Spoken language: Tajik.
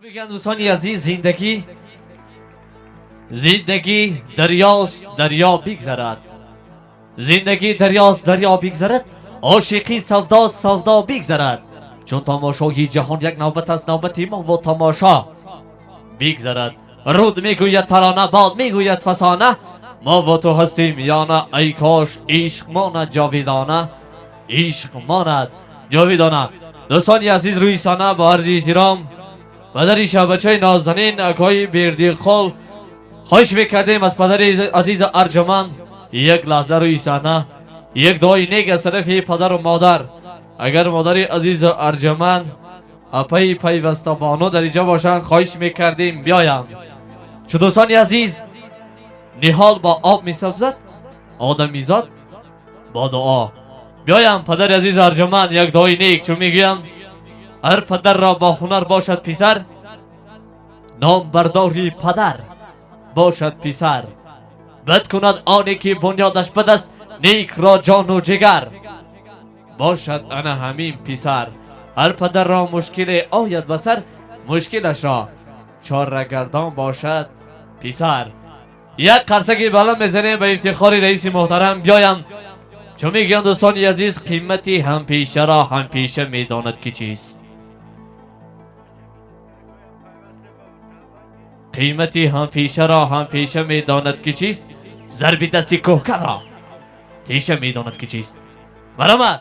Мегӯянд, дӯстони азиз, зиндагӣ, зиндагӣ дарёст, дарё бигзарад. Зиндагӣ дарёст, дарё бигзарад, ошиқӣ савдост, савдо бигзарад. Чун тамошои ҷаҳон як навбат аст, навбати мо во тамошо бигзарад. Руд мегӯяд тарона, бод мегӯяд фасона, мо во ту ҳастем миёна. Ай кош ишқ монад ҷовидона, ишқ монад ҷовидона. Дӯстони азиз, рӯи саҳна бо арзи эҳтиром падари шабачаи нозанин, акои Бердиқул. Хоҳиш мекардем аз падари азизу арҷуманд як лаҳза рӯи саҳна, як дуои нек аз тарафи падару модар. Агар модари азизу арҷуманд, апаи Пайвастабону дар инҷо бошанд, хоҳиш мекардем биёянд. Чун, дӯстони азиз, ниҳол бо об месабзад, одамизод бо дуо. Биёям, падари азизу арҷуманд, як дуои нек. Чун мегӯянд, ҳар падарро бо ҳунар бошад писар, номбардори падар бошад писар. Бад кунад оне ки бунёдаш бад аст, некро ҷону ҷигар бошад ана ҳамин писар. Ҳар падарро мушкиле ояд ба сар, мушкилашро чорагардон бошад писар. Як қарсаки баланд мезанем ба ифтихори раиси муҳтарам. Биёянд. Чун мегӯянд, дӯстони азиз, қимати ҳампешаро ҳампеша медонад ки чист. Қимати ҳампешаро ҳампеша медонад ки чист, зарби дасти кӯҳкарро теша медонад ки чист. Марҳамат.